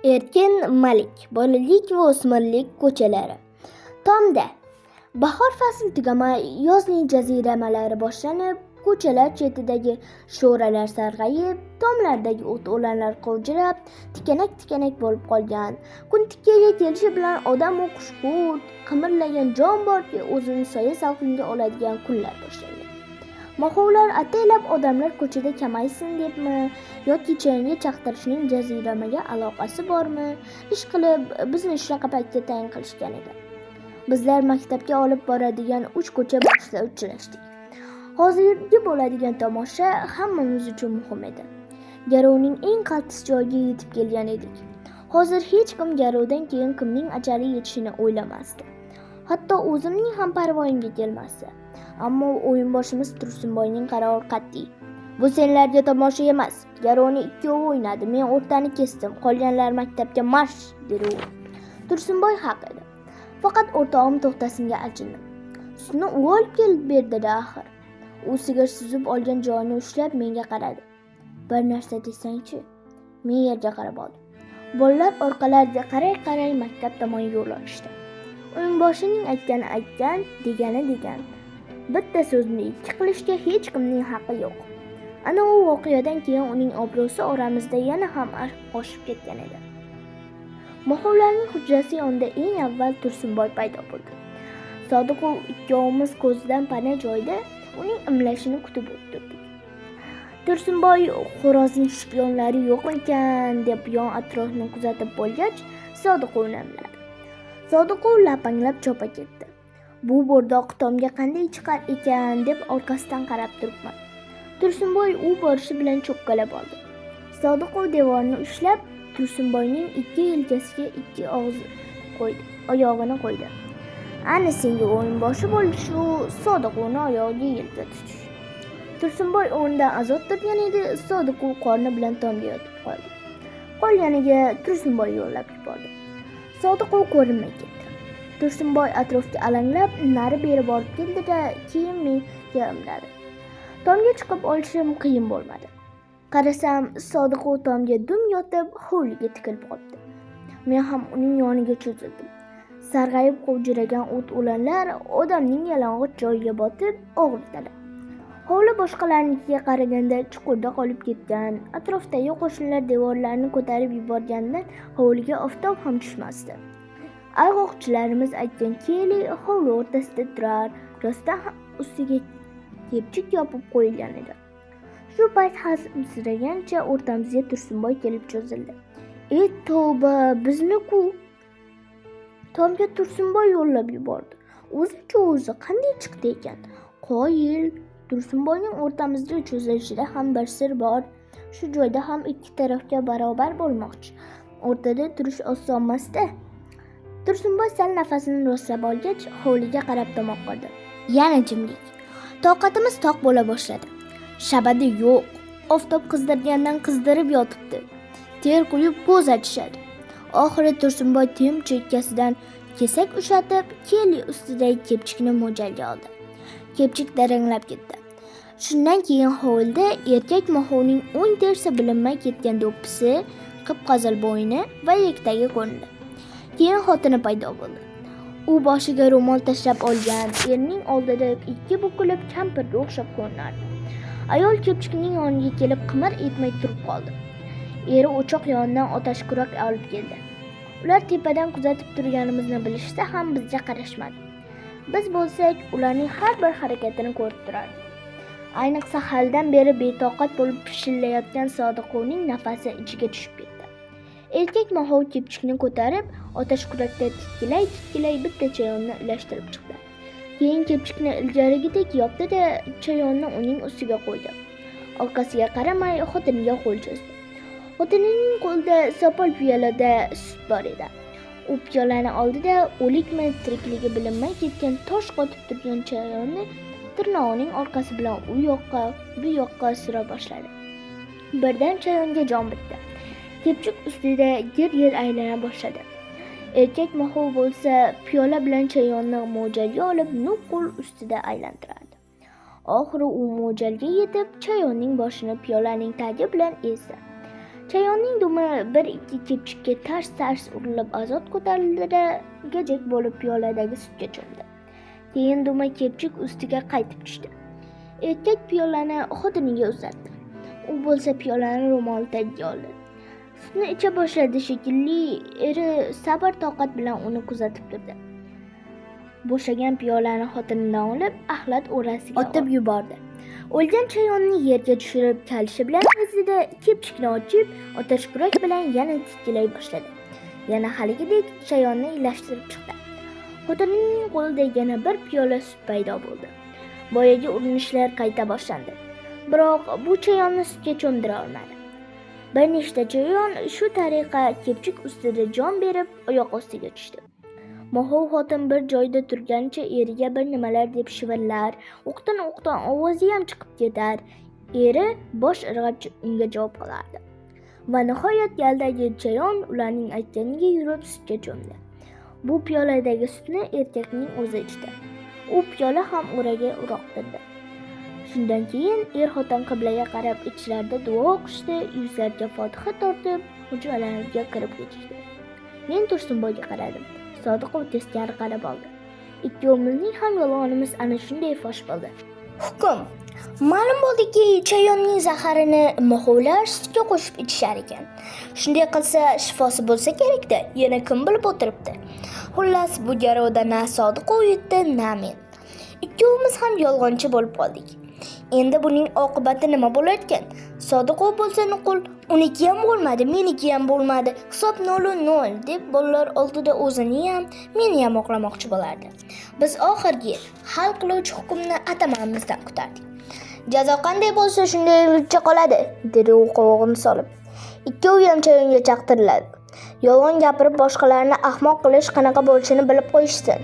Erkin Malik. Bolalik va o'smirlik ko'chalari. Tomda. Bahor fasli tugamay, yozning jaziramalari boshlanib, ko'chalar chetidagi sho'ralar sarg'ayib, tomlardagi o't-o'lanlar qovjirab, tikanak-tikanak bo'lib qolgan. Kun tikkaga kelishi bilan odam-u qush-qurt, qimirlagan jon borki, o'zini soya salqinga oladigan kunlar boshlangan. Moxovlar ataylab odamlar ko'chada kamaysin debmi yoki chayonga chaqtirishning jaziramaga aloqasi bormi, ish qilib bizni shunaqa paytga tayin qilishgan edi. Bizlar maktabga olib boradigan uch ko'cha boshida uchrashdik. Hozirgi bo'ladigan tomosha hammamiz uchun muhim edi. Garovning eng qaltis joyiga yetib kelgan edik. Hozir hech kim garovdan keyin kimning ajali yetishini o'ylamasdi. Hatto o'zimning ham parvoyimga kelmasdi. Ammo o'yinboshimiz Tursunboyning qarori qat'iy. Bu senlarga tomosha emas. Garovni ikkovi o'ynadi. Men o'rtani kesdim. Qolganlar maktabga marsh, dedi u. Tursunboy haq edi. Faqat o'rtog'im To'xtasinga achindim. Sutni u olib kelib berdi-da axir. U sigir suzib olgan joyini ushlab menga qaradi. Bir narsa desang-chi? Men yerga qarab oldim. Bolalar orqalariga qaray-qaray maktab tomon yo'l olishdi. O'yinboshining aytgani aytgan, degani degan. Bitta so'zni ikki qilishga hech kimning haqqi yo'q. Ana u voqeadan keyin uning obro'si oramizda yana ham oshib ketgan edi. Moxovlarning hujrasi yonida eng avval Tursunboy paydo bo'ldi. Sodiqov ikkovimiz ko'zdan pana joyda uning imlashini kutib o'tirdik. Tursunboy xo'rozning shpionlari yo'qmikan deb yon atrofni kuzatib bo'lgach, Sodiqovni imladi. Sodiqov lapanglab chopa ketdi. Bu bo'rdoq tomga qanday chiqar ekan deb orqasidan qarab turibman. Tursunboy u borishi bilan cho'kkalab oldi. Sodiqov devorni ushlab, Tursunboyning ikki yelkasiga ikki og'iz qo'ydi, oyog'ini qo'ydi. Ana senga o'yinboshi bo'ldi shu Sodiqovni oyog'iga yelka tutish. Tursunboy o'rnidan ozod turgan edi, Sodiqov qorni bilan tomga yotib qoldi. Qolganiga Tursunboy yo'llab yubordi. Sodiqov ko'rinmay ketdi. Tursunboy atrofga alanglab, nari beri borib keldi-da, keyin menga imladi. Tomga chiqib olishim qiyin bo'lmadi. Qarasam, Sodiqov tomga dum yotib, hovliga tikilib qolibdi. Men ham uning yoniga cho'zildim. Sarg'ayib qovjiragan o't-o'lanlar odamning yalang'och joyiga botib og'ritadi. Hovli boshqalarnikiga qaraganda chuqurda qolib ketgan. Atrofdagi qo'shnilar devorlarni ko'tarib yuborganidan hovliga oftob ham tushmasdi. Ayg'oqchilarimiz aytgan keli hovli o'rtasida turar, rostdan ham ustiga kepchik yopib qo'yilgan edi. Shu payt hasmsiragancha o'rtamizga Tursunboy kelib cho'zildi. E tavba, bizni-ku! Tomga Tursunboy yo'llab yubordi. O'zicha o'zi qanday chiqdi ekan? Qoyil, Tursunboyning o'rtamizda cho'zilishida ham bir sir bor. Shu joyda ham ikki tarafga barobar bo'lmoqchi. O'rtada turish osonmas-da. Tursunboy sal nafasini rostlab olgach, hovliga qarab tomoq qirdi. Yana jimlik. Toqatimiz toq bo'la boshladi. Shabada yo'q. Oftob qizdirgandan qizdirib yotibdi. Ter quyib ko'z achishadi. Oxiri Tursunboy tem chekkasidan kesak ushatib, keli ustidagi kepchikni mo'ljalga oldi. Kepchik daranglab ketdi. Shundan keyin hovlida erkak moxovning o'ng tersi bilinmay ketgan do'ppisi, qip-qizil bo'yni va yaktagi ko'rindi. Keyin xotini paydo bo'ldi. U boshiga ro'mol tashlab olgan, erining oldida ikki bukilib kampirga o'xshab ko'rinardi. Ayol kepchikning yoniga kelib qimir etmay turib qoldi. Eri o'choq yonidan otashkurak olib keldi. Ular tepadan kuzatib turganimizni bilishsa ham bizga qarashmadi. Biz bo'lsak, ularning har bir harakatini ko'rib turardik. Ayniqsa halidan beri betoqat bo'lib pishillayotgan Sodiqovning nafasi ichiga tushib ketdi. Erkak moxov kepchikni ko'tarib, otashkurakda titkilay-titkilay bitta chayonni ilashtirib chiqdi. Keyin kepchikni ilgarigidek yopdi-da, chayonni uning ustiga qo'ydi. Orqasiga qaramay xotiniga qo'l cho'zdi. Xotinining qo'lida sopol piyolada sut bor edi. U piyolani oldida o'likmi tirikligi bilinmay ketgan tosh qotib turgan chayonni tirnog'ining orqasi bilan u yoqqa, bu yoqqa sura boshladi. Birdan chayonga jon bitdi. Kepchik ustida gir-gir aylana boshladi. Erkak moxov bo'lsa, piyola bilan chayonni mo'ljalga olib, nuqul ustida aylantirardi. Oxiri u mo'ljalga yetib, chayonning boshini piyolaning tagi bilan ezdi. Chayonning dumi bir-ikki kepchikka tars-tars urilib azot ko'tarildi-da, gajak bo'lib piyoladagi sutga cho'mdi. Keyin dumi kepchik ustiga qaytib tushdi. Erkak piyolani xotiniga uzatdi. U bo'lsa piyolani ro'moli tagiga oldi. Sutni icha boshladi shekilli, eri sabr-toqat bilan uni kuzatib turdi. Bo'shagan piyolani xotinidan olib, axlat o'rasiga otib yubordi. O'lgan chayonni yerga tushirib, kalishi bilan izida kepchikni ochib, otashkurak bilan yana titkilay boshladi. Yana haligidek chayonni ilashtirib chiqdi. Xotinining qo'lida yana bir piyola sut paydo bo'ldi. Boyagi urinishlar qayta boshlandi. Biroq bu chayonni sutga cho'mdira olmadi. Bir nechta chayon shu tariqa kepchik ustida jon berib, oyoq ostiga tushdi. Moxov xotin bir joyda turganicha eriga bir nimalar deb shivirlar, o'qtin-o'qtin ovoziyam chiqib ketar. Eri bosh irg'ab unga javob qilardi. Va nihoyat galdagi chayon ularning aytganiga yurib sutga cho'mdi. Bu piyoladagi sutni erkakning o'zi ichdi. U piyola ham o'raga uloqtirdi. Shundan keyin er-xotin qiblaga qarab ichlarida duo o'qishdi, yuzlariga fotiha tortib, hujralariga kirib ketishdi. Men Tursunboyga qaradim. Sodiqov teskari qarab oldi. Ikkovimizning ham yolg'onimiz ana shunday fosh bo'ldi. Hukm. Ma'lum bo'ldiki, chayonning zaharini moxovlar sutga qo'shib ichishar ekan. Shunday qilsa shifosi bo'lsa kerak-da, yana kim bilib o'tiribdi. Xullas, bu garovda na Sodiqov yutdi, na men. Ikkovimiz ham yolg'onchi bo'lib qoldik. Endi buning oqibati nima bo'larkan? Sodiqov bo'lsa nuqul, uniki ham bo'lmadi, meniki ham bo'lmadi. Hisob 0-0 deb bolalar oldida o'zini ham, meni ham oqlamoqchi bo'lardi. Biz oxirgi hal qiluvchi hukmni atamanimizdan kutardik. Jazo qanday bo'lsa shundaycha qoladi, dedi u qovog'ini solib. Ikkovi ham chayonga chaqtiriladi. Yolg'on gapirib boshqalarni ahmoq qilish qanaqa bo'lishini bilib qo'yishsin.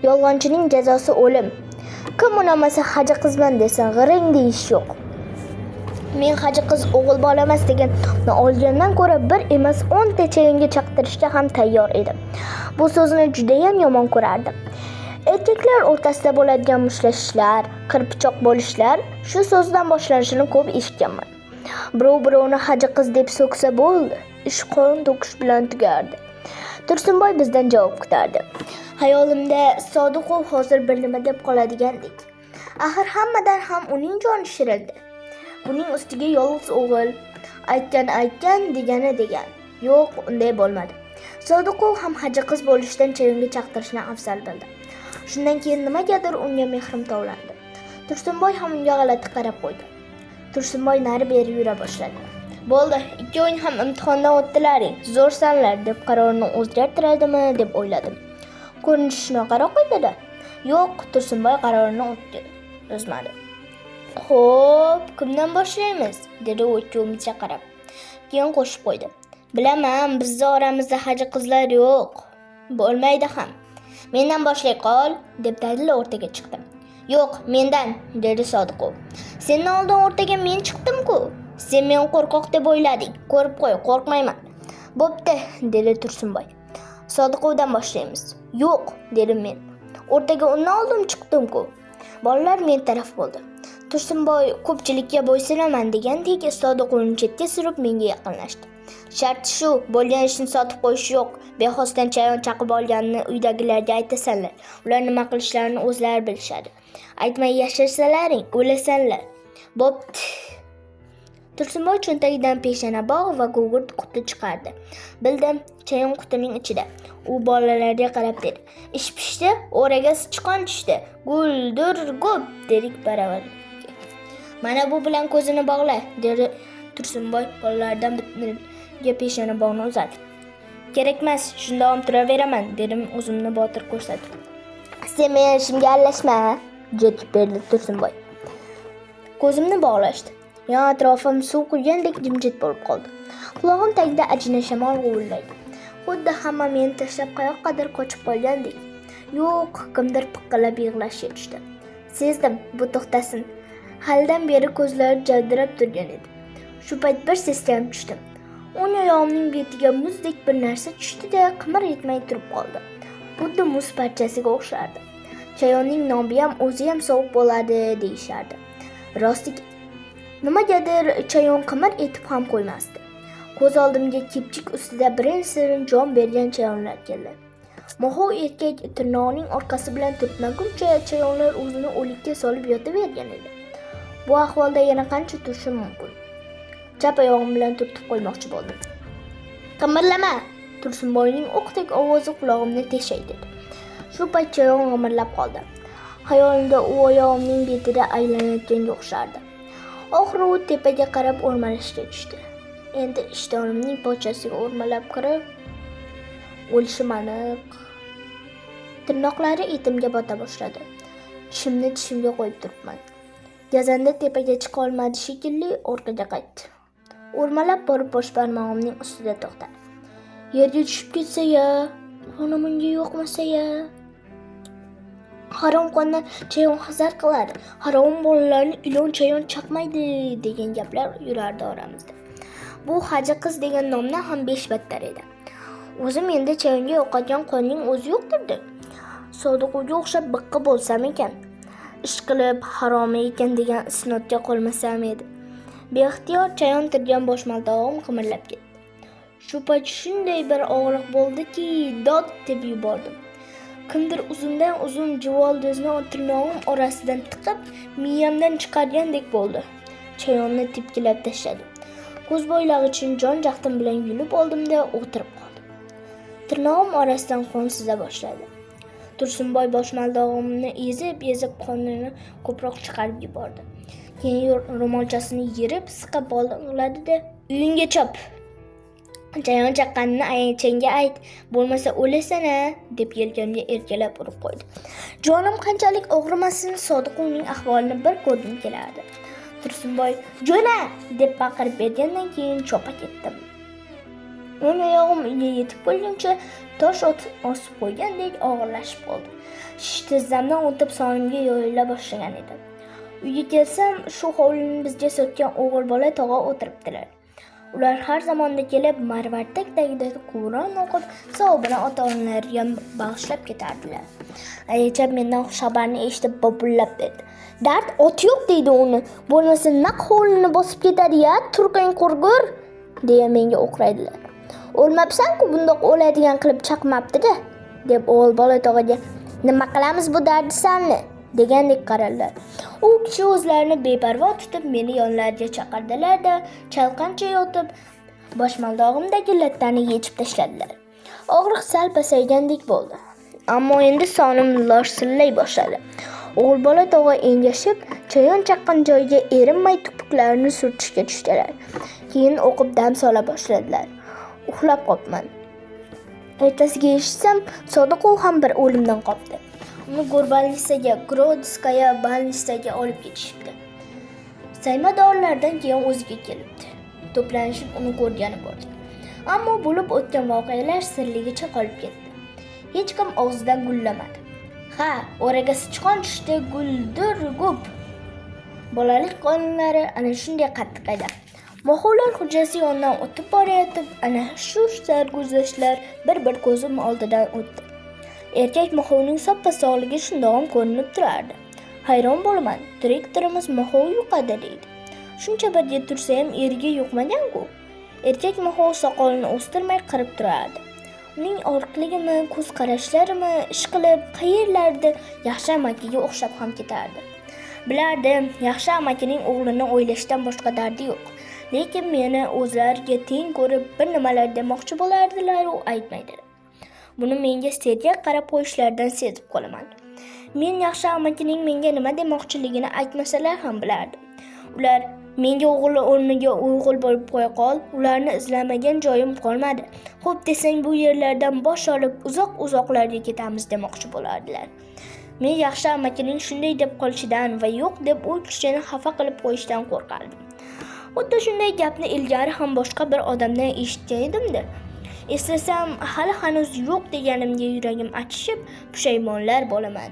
Yolg'onchining jazosi o'lim. Kim unamasa haji qizman desin, g'iring deyish yo'q. Men haji qiz o'g'il bola emas degan olgandan ko'ra bir emas 10 ta chayonga chaqtirishga ham tayyor edim. Bu so'zni judayam yomon ko'rardim. Erkaklar o'rtasida bo'ladigan mushtlashishlar, qirpichoq bo'lishlar shu so'zdan boshlanishini ko'p eshitganman. Birov birovni haji qiz deb so'ksa bo'ldi, ish qon to'kish bilan tugardi. Tursunboy bizdan javob kutardi. Xayolimda Sodiqov hozir bir nima deb qoladigandek. Axir hammadan ham uning joni shirildi. Buning ustiga yolg'iz o'g'il, aytgan aytgan, degani degan. Yo'q, unday bo'lmadi. Sodiqov ham haji qiz bo'lishdan chayonga chaqtirishni afzal bildi. Shundan keyin nimagadir unga mehrim tovlandi. Tursunboy ham unga g'alati qarab qo'ydi. Tursunboy nari beri yura boshladi. Bo'ldi, ikkoving ham imtihondan o'tdilaring, zo'rsanlar deb qarorini o'zgartiradimi deb o'yladim. Ko'rinishi shunaqaroq edi-da. Yo'q, Tursunboy qarorini o'tkazmadi. Xo'p, kimdan boshlaymiz? Dedi u ikkovimizga qarab. Keyin qo'shib qo'ydi. Bilaman, bizni oramizda haji qizlar yo'q. Bo'lmaydi ham. Mendan boshlay qol, deb dadil o'rtaga chiqdi. Yo'q, mendan, dedi Sodiqov. Sendan oldin o'rtaga men chiqdim-ku. Sen meni qo'rqoq deb o'ylading. Ko'rib qo'y, qo'rqmayman. Bo'pti, dedi Tursunboy. Sodiqovdan boshlaymiz. Yo'q, dedim men. O'rtaga undan oldin chiqdim-ku. Bolalar men taraf bo'ldi. Tursunboy ko'pchilikka bo'ysunaman degandek Sodiqovni chetga surib menga yaqinlashdi. Sharti shu, bo'lgan ishni sotib qo'yish yo'q. Bexosdan chayon chaqib olganini uydagilarga aytasanlar. Ular nima qilishlarini o'zlari bilishadi. Aytmay yashirsalaring, o'lasanlar. Bo'pti. Tursunboy cho'ntagidan peshanabog' va gugurt quti chiqardi. Bildim, chayon qutining ichida. U bolalarga qarab dedi. Ish pishdi, o'raga sichqon tushdi. Guldur go'p dedik baravar. Mana bu bilan ko'zini bog'la, dedi Tursunboy bolalardan biriga peshanabog'ni uzatib. Kerakmas, shundog'im turaveraman, dedim o'zimni botir ko'rsatib. Sen meni ishimga aralashma, jerkib berdi Tursunboy. Ko'zimni bog'lashdi. Yon atrofim suv quygandek jimjit bo'lib qoldi. Qulog'im tagida ajina shamol g'uvillaydi. Xuddi hamma meni tashlab qayoqqadir qochib qolgandek. Yo'q, kimdir piqillab yig'lashga tushdi. Sezdim, bu to'xtasin. Halidan beri ko'zlari javdirab turgan edi. Shu payt bir seskanib tushdim. O'ng oyog'imning betiga muzdek bir narsa tushdi-da, qimir etmay turib qoldi. Xuddi muz parchasiga o'xshardi. Chayonning nobiyam o'zi ham sovuq bo'ladi deyishardi. Rost ekan. Nimagadir chayon qimir etib ham qo'ymasdi. Ko'z oldimga kipchik ustida birin-sirin jon bergan chayonlar keldi. Moxov erkak tirnog'ining orqasi bilan turtmaguncha chayonlar o'zini o'likka solib yotavergan edi. Bu ahvolda yana qancha turishim mumkin? Chap oyog'im bilan turtib qo'ymoqchi bo'ldim. "Qimirlama!" Tursunboyning o'qdek ovozi qulog'imni teshay dedi. Shu payt chayon g'imirlab qoldi. Xayolimda u oyog'imning betida aylanayotganga o'xshardi. Oxiri u tepaga qarab o'rmalashga tushdi. Endi ishtonimning pochasiga o'rmalab kirib, o'lishim aniq. Tirnoqlari etimga bota boshladi. Tishimni tishimga qo'yib turibman. Gazanda tepaga chiqa olmadi shekilli, orqaga qaytdi. O'rmalab borib bosh barmog'imning ustida to'xtadi. Yerga tushib ketsa-ya, qonim unga yoqmasa-ya. Harom qondan chayon hazar qiladi. Harom bolalarni ilon chayon chaqmaydi degan gaplar yurardi oramizda. Bu Haji qiz degan nomdan ham beshbattar edi. O'zim endi chayonga yoqadigan qonning o'zi yo'qdir-da. Sodiqovga o'xshab biqqa bo'lsam ekan. Ish qilib haromi ekan degan isnodga qolmasam edi. Beixtiyor chayon tirgan boshmaldog'im qimirlab ketdi. Shu payt shunday bir og'riq bo'ldiki, dod deb yubordim. Kimdir uzundan uzun juvoldizni tirnog'im orasidan tiqib, miyamdan chiqargandek bo'ldi. Chayonni tepkilab tashladim. Ko'z boylag'ichini jon jahdim bilan yulib oldim-da, o'tirib qoldim. Tirnog'im orasidan qon siza boshladi. Tursunboy boshmaldog'imni ezib-ezib qonini ko'proq chiqarib yubordi. Keyin ro'molchasini yirib, siqib bog'ladi-da, "Uyingga chop. Chayon chaqqanini aychangga ayt, bo'lmasa o'lasan-a", deb yelkamga erkalab urib qo'ydi. Jonim qanchalik og'rimasin, Sodiqovning ahvolini bir ko'rgim kelardi. Tursunboy "Jo'na!" deb baqirib bergandan keyin chopa ketdim. O'ng oyog'im uyga yetib bo'lguncha tosh osib qo'ygandek og'irlashib qoldi. Shish tizzamdan o'tib sonimga yoyila boshlagan edi. Uyga kelsam, shu hovlini bizga sotgan o'g'il bola tog'a o'tiribdilar. Ular har zamonda kelib marvartak tagida Qur'on o'qib, savobini ota-onalariga bag'ishlab ketardilar. Ayacha mendan xushxabarni eshitib bobullab berdi. "Dard ot yo'q deydi uni. Bo'lmasa naq hovlini bosib ketadi-ya, turqing qurgur", deya menga o'qraydilar. "O'lmabsan-ku, bundoq o'ladigan qilib chaqmabdi-da", deb o'g'il bola tog'aga "Nima qilamiz bu dardisanni?" degandek qaradilar. U kishi o'zlarini beparvo tutib meni yonlariga chaqirdilar-da, chalqancha yotib boshmaldog'imdagi lattani yechib tashladilar. Og'riq sal pasaygandek bo'ldi. Ammo endi sonim lorsillay boshladi. O'g'il bola tog'a engashib, chayon chaqqan joyiga erinmay tupuklarini surtishga tushdilar. Keyin o'qib dam sola boshladilar. Uxlab qopman. Ertasiga eshitsam, Sodiqov ham bir o'limdan qopti. Uni Go'rbalnisaga, Grodskaya balnisaga olib ketishibdi. Sayma dorilardan keyin o'ziga kelibdi. To'planishib uni ko'rgani bordik. Ammo bo'lib o'tgan voqealar sirligicha qolib ketdi. Hech kim og'zidan gullamadi. Ha, oraga sichqon tushdi, guldir gup. Bolalik qonunlari ana shunday qattiq edi. Moxovlar hujrasi yonidan o'tib borayotib, ana shu sarguzashtlar bir-bir ko'zim oldidan o'tdi. Erkak moxovning soppa-sog'ligi shundog'im ko'rinib turardi. Hayron bo'laman, direktorimiz moxov yuqadi deydi. Shuncha birga tursa ham eriga yuqmagan-ku. Erkak moxov soqolini o'stirmay qirib turardi. Uning oriqligimi, ko'z qarashlarimi, ish qilib qayerlarda yaxshi amakiga o'xshab ham ketardi. Bilardim, yaxshi amakining o'g'lini o'ylashdan boshqa dardi yo'q. Lekin meni o'zlariga teng ko'rib bir nimalar demoqchi bo'lardilar, u aytmaydilar. Buni menga sergak qarab qo'yishlaridan sezib qolaman. Men yaxshi amakining menga nima demoqchiligini aytmasalar ham bilardim. Ular menga o'g'il o'rniga o'g'il bo'lib qo'ya qol, ularni izlamagan joyim qolmadi. Xo'p desang bu yerlardan bosh olib uzoq-uzoqlarga ketamiz demoqchi bo'lardilar. Men yaxshi amakining shunday deb qolishidan va yo'q deb u kishini xafa qilib qo'yishdan qo'rqardim. Xuddi shunday gapni ilgari ham boshqa bir odamdan eshitgan edim-da. Eslasam, hali hanuz yo'q deganimga yuragim achishib, pushaymonlar bo'laman.